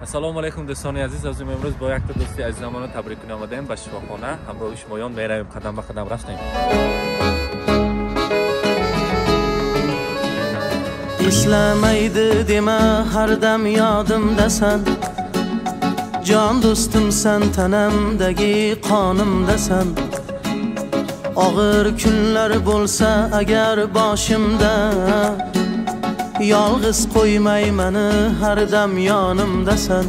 Assalomu alaykum do'stoni aziz. O'zim imro'z با یک تا دوستی عزیزمان تبریک کنیم آمدیم به شفاخانه. همراه شمایان می‌رویم قدم به قدم رفتیم. Eslamaydi dema har dam yodimdasan. Jon do'stimsan, tanamdagi qonimdasan. Og'ir kunlar bo'lsa agar boshimda, yolg'iz qo'ymay meni har dam yonimdasan.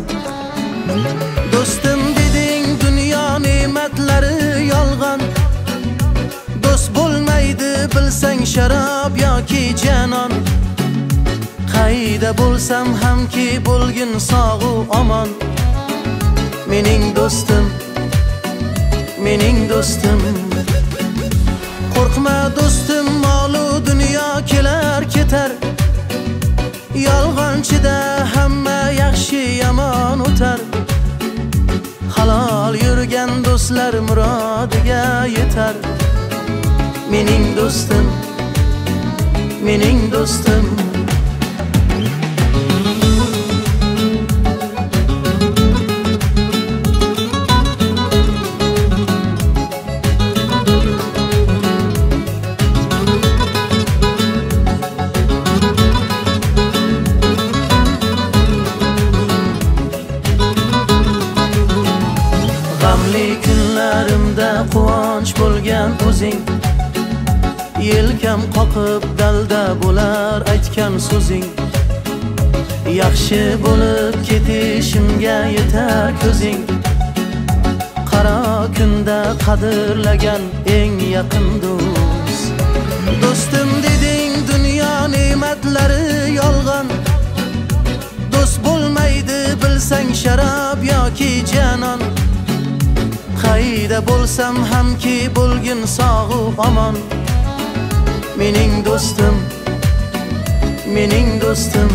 Do'stim deding dunyo ne'matlari yolg'on. Do'st bo'lmaydi bilsang sharob yoki janon. Qayda bo'lsam hamki bo'lgin sog'u omon. Mening do'stim, mening do'stim. Qo'rqma do'stim, molu dunyo kelar ketar. Yolg'onchida hamma yaxshi yomon o'tar. Halol yurgan do'stlar murodiga yetar. Mening do'stim, mening do'stim. G'amli kunlarimda quvonch bo'lgan o'zing, yelkam qoqib dalda bo'lar aytgan so'zing. Yaxshi bo'lib ketishimga yetar ko'zing. Qaro kunda qadrlagan eng yaqin do'st. Do'stim deding dunyo ne'matlari yolg'on. Do'st bo'lmaydi bilsang sharob yoki janon. Qayda bo'lsam hamki bo'lgin sog'u omon. Mening do'stim, mening do'stim.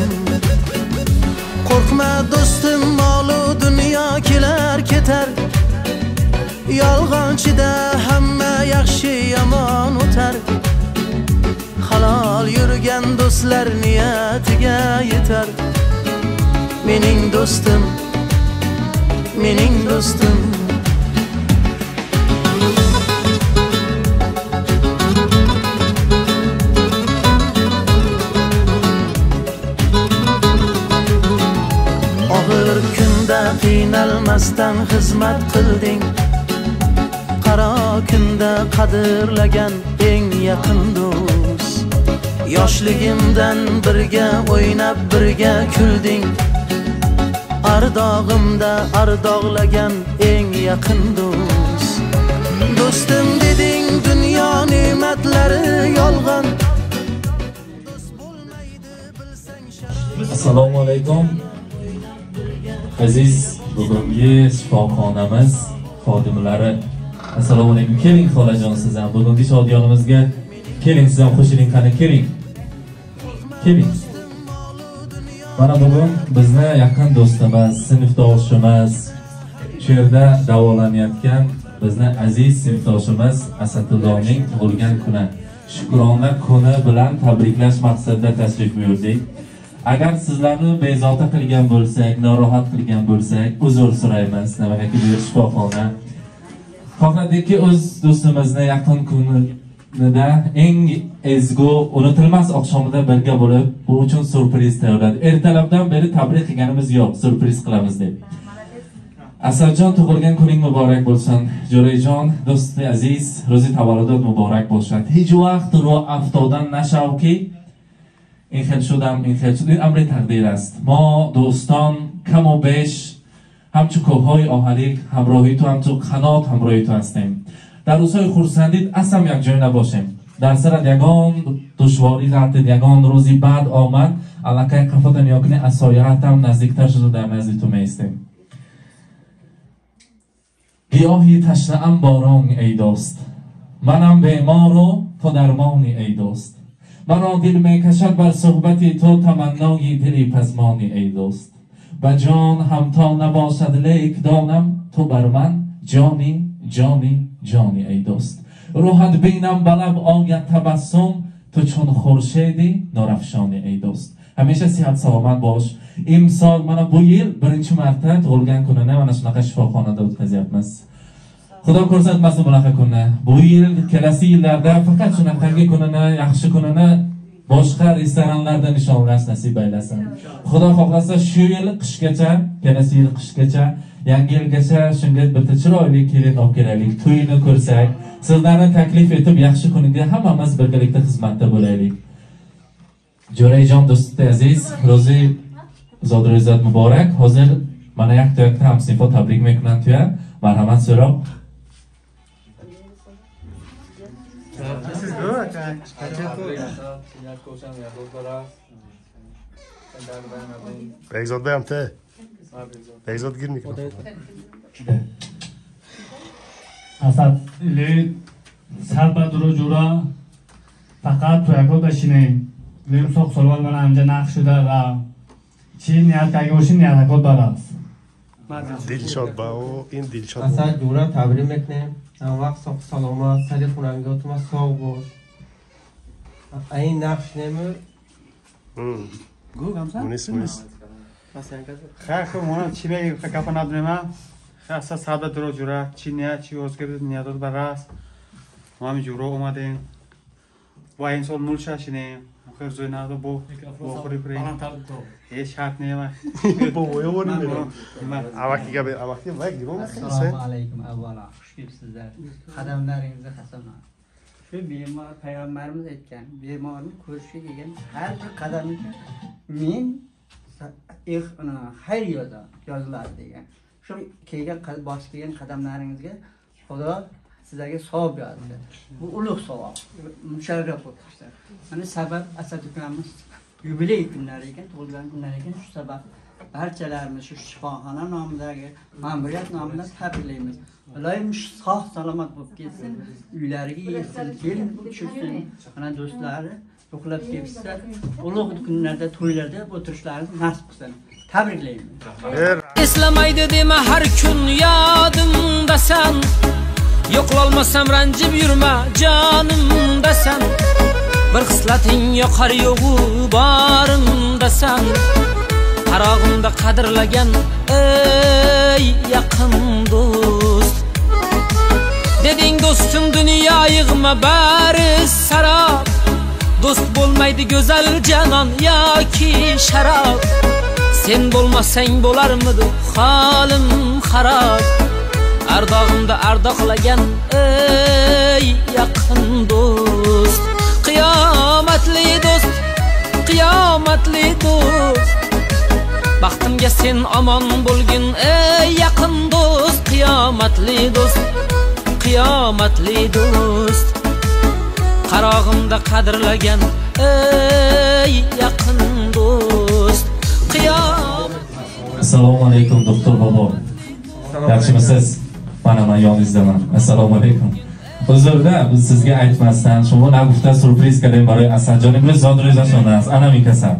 Qo'rqma do'stim, molu dunyo kelar ketar. Yolg'onchida hamma yaxshi yomon o'tar. Halol yurgan do'stlar niyatiga yetar. Mening do'stim, mening do'stim. Og'ir kunda qiynalmasdan xizmat qilding. Qaro kunda qadrlagan eng yaqin do'st. Yoshligimdan birga o'ynab birga kulding. Ardog'imda ardog'lagan eng yaqin do'st. Do'stim deding dunyo ne'matlari yolg'on. Assalomu alaykum. Aziz bugungi shifoxonamiz xodimlari, assalomu alaykum. Keling xolajon, siz ham bugungi shodiyonimizga keling, siz ham qo'shiling, qani keling. Keling. Mana bugun bizni yaqin do'stimiz, sinfdoshimiz, shu yerda davolanayotgan bizni aziz sinfdoshimiz Asadullohning tug'ilgan kuni, shukrona kuni bilan tabriklash maqsadida tashrif buyurdik. Agar sizlarni bezovta qilgan bo'lsak, norohat qilgan bo'lsak, uzr so'raymiz. Nimagaki bu yer shifoxona. Xohladikki o'z do'stimizni yaqin kunida eng ezgu, unutilmas oqshomida birga bo'lib, bu uchun syurpriz tayyorladik. Ertalabdan beri tabrik qilganimiz yo'q, syurpriz qilamiz deb. Asaljon, tug'ilgan kuning muborak bo'lsin. Jo'rayjon, do'sti aziz, ro'zi tavalludot muborak bo'lsin. Hech vaqt ruh aftodan nashavki این خیلی شدم، این خیلی شد، این امر تقدیر است. ما دوستان کم و بیش همچو کوه‌های آهلی همراهی تو، همچو قنات همراهی تو هستیم. در روزهای خرسندید اصلا یک جای نباشیم. در سرت یگان دشواری غلطید، یگان روزی بعد آمد، الکی قفات نیا کنی، از سایه‌ات هم نزدیکتر شد و در نزد تو میستیم. گیاهی تشنه‌ام باران ای دوست، منم بیمار و تو درمانی ای دوست. مرا دل میکشد بر صحبتی تو تمنای دلی پزمانی ای دوست. به جان همتا نباشد لیک دانم تو بر من جانی جانی جانی ای دوست. روحت بینم بلب آید تبسم تو چون خورشیدی نورافشانی ای دوست. Hamisha sihat salomat bo'lish. Imsol mana bu yil birinchi marta tug'ilgan kunini mana shunaqa shifoxonada o'tkazyapmiz. Xudo ko'rsatmasin bunaqa kunni. Bu yil, kelasi yillarda faqat shunaqangi kunini, yaxshi kunini boshqa restoranlarda nishonlash nasib aylasin. Xudo xohlasa shu yil qishgacha, kelasi yil qishgacha, yangi yilgacha shunga bitta chiroyli kelin olib kelaylik, to'yini ko'rsak, sizlarni taklif etib yaxshi kuniga hammamiz birgalikda xizmatda bo'laylik. Jo'rayjon do'sti aziz, ro'zi zodro'zat muborak. Hozir mana yakta-yakta hamsinfo tabrik mekman tuya. Marhamat so'roq. Begzod bey te. Begzod gir mikrofon. Asad li sarbaduro jura faqat tuyako bashine. Lim soq solval mana amja naqshida va chi niyatdagi o'sha niyatga boramiz. Dilshod ba o in Dilshod. Asad jura tabrik meknem. Ham vaqt sog' salomat, sali xunanga o'tma sog' bo'l. Ayin naqsh nemi? Gu gamsa? Munis munis. Xayr, xo mona chi megi gapa nadonema. Asa sada duro jura chi niya chi o'zga niyat baras. Mami juro omadem. Va inson mulsha shine. Xir zo'ynadi bu xuri pre. Hech shart nima. Bu o'yini nima? Avakiga ber, avaki vay gibon. Assalomu alaykum avvalo. Xush kelibsizlar. Qadamlaringizni hasanat. Shu bemor payg'ambarimiz aytgan, bemorni ko'rishga kelgan har bir qadamiga men xayr yoziladi degan. Shu kelgan bosib kelgan qadamlaringizga Xudo sizlarga savob yozdi. Bu ulug' savob. Musharraf bo'libsizlar. Mana sabab Asad ukamiz yubiley kunlari ekan, tug'ilgan kunlari ekan. Shu sabab barchalarimiz shu shifoxona nomidagi ma'muriyat nomidan tabriklaymiz. Iloyim sog' salomat bo'lib ketsin, uylariga yetsin, kelin tushsin. Mana do'stlari yo'qlab kelibsizlar. Ulug' kunlarda, to'ylarda o'tirishlaringiz nasib qilsin. Tabriklaymiz. Eslamaydi dema har kun yodimdasan. Yo'qlolmasam ranjib yurma jonimdasan. Bir xislating yoqar yo'g'u borimdasan. Qarog'imda qadrlagan ey yaqin do'st. Deding do'stim dunyo yig'ma bari sarob. Do'st bo'lmaydi go'zal janon yoki sharob. Sen bo'lmasang bo'larmidi holim xarob. Ardog'imda ardoqlagan ey yaqin do'st. Qiyomatli do'st, qiyomatli do'st. Baxtimga sen omon bo'lgin ey yaqin do'st. Qiyomatli do'st, qiyomatli do'st. Qarog'imda qadrlagan ey yaqin do'st. Assalomu alaykum doktor bobo. Yaxshimisiz? Mana men yoningizdaman. Assalomu alaykum. Huzurda biz sizga aytmasdan шумо нагуфта сюрприз кардем барои Асадҷон. Имрӯз зодрӯзашон аст. Ана мекасам.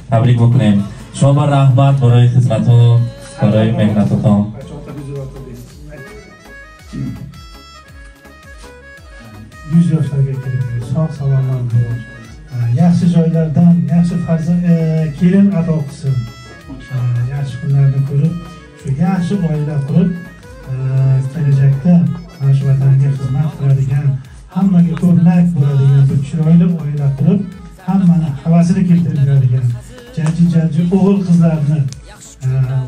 Табрик мекунем. Шумо ба раҳмат барои хизматон, барои меҳнататон. 100 yoshlarga kirib, sog' salomat bo'ling. Yaxshi joylardan yaxshi farzand kelin ato qilsin. Yaxshi kunlarni ko'rib, shu yaxshi oila qurib, kelajakda mana shu vatanga xizmat qiladigan, hammaga o'rnak bo'ladigan bir chiroyli oila qurib, hammani havasini keltirib beradigan janji o'g'il qizlarni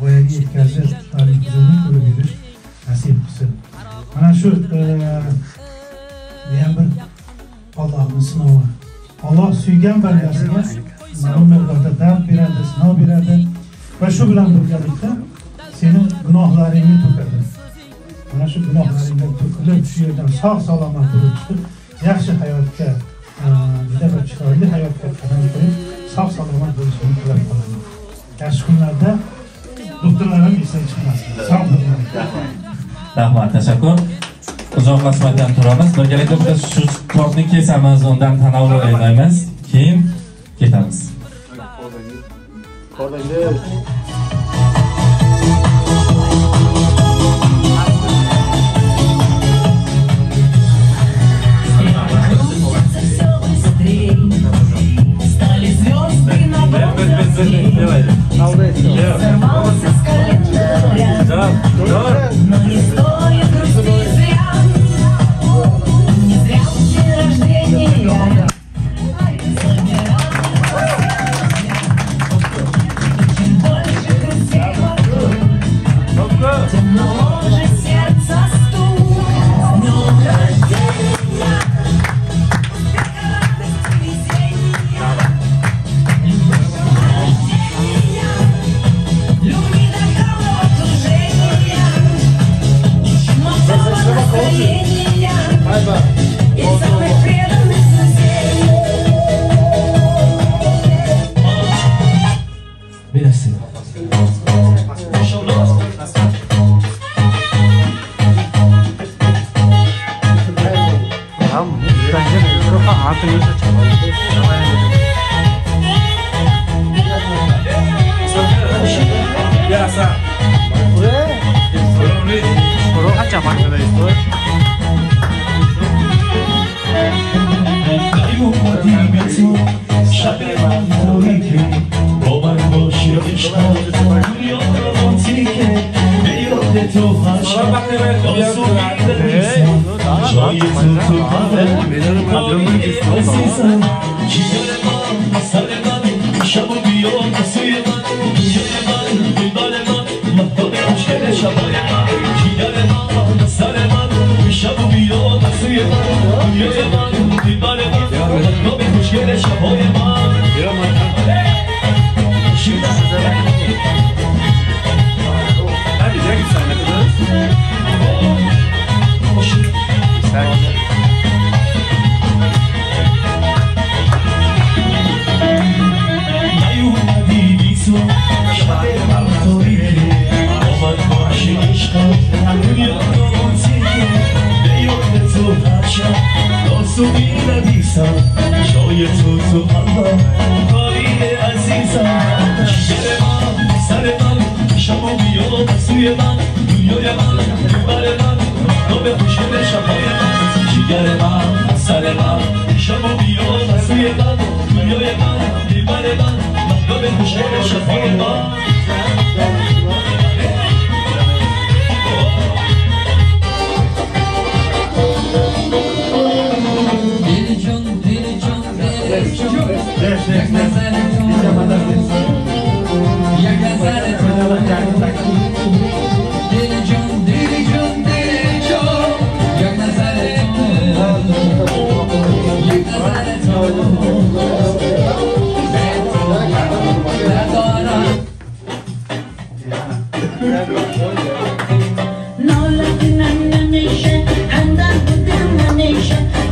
voyaga yetkazib, ularning huzurni ko'rib yurish nasib qilsin. Mana shu bu ham bir Allohning sinovi. Alloh suygan bandasiga ma'lum miqdorda dard beradi, sinov beradi va shu bilan birgalikda seni gunohlaringni to'kadi. Mana shu gunohlaringdan to'kilib, shu yerdan sog' salomat bo'lib chiqib, yaxshi hayotga, juda bir chiroyli hayotga qadam qo'yib, sog' salomat bo'lishini tilab qolaman. Yaxshi kunlarda doktorlar ham esdan chiqmasin. Sog' bo'ling. Rahmat, tashakkur. Uzoqlashmaydan turamiz. Birgalikda bitta shu tortni kesamiz, undan tanovul aylaymiz, keyin ketamiz. Стали звезды на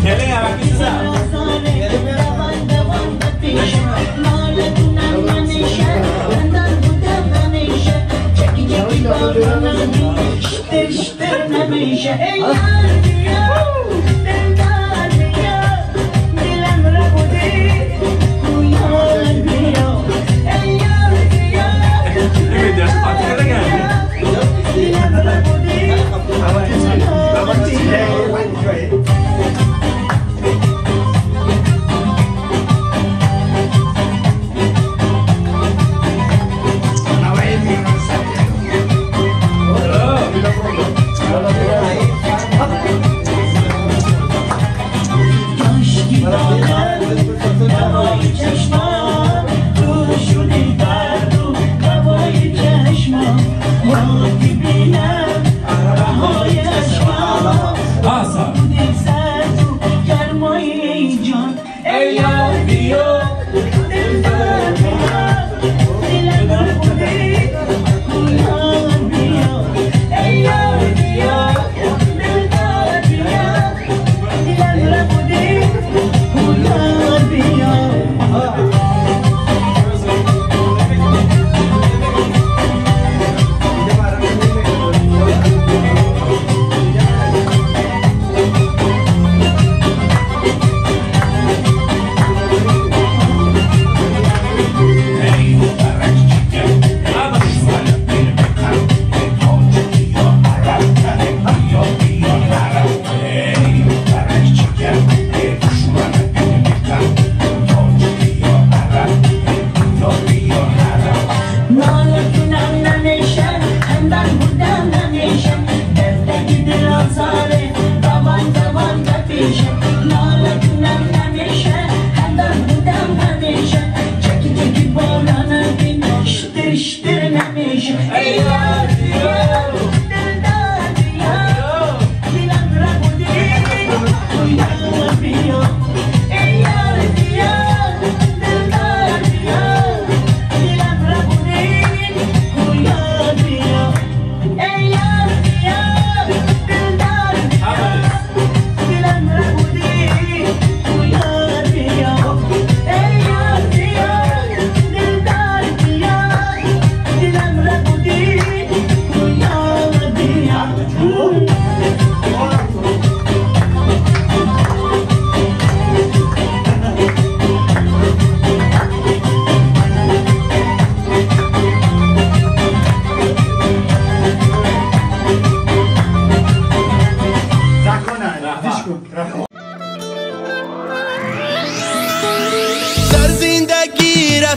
Keling, avaki siz ham.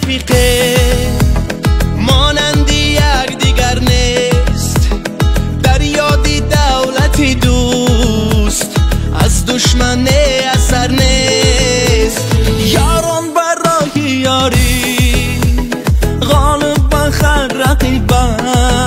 رفیقه مانند یک دیگر نیست، در یادی دولتی دوست از دشمن اثر نیست. یاران برای یاری غالب بر رقیبند،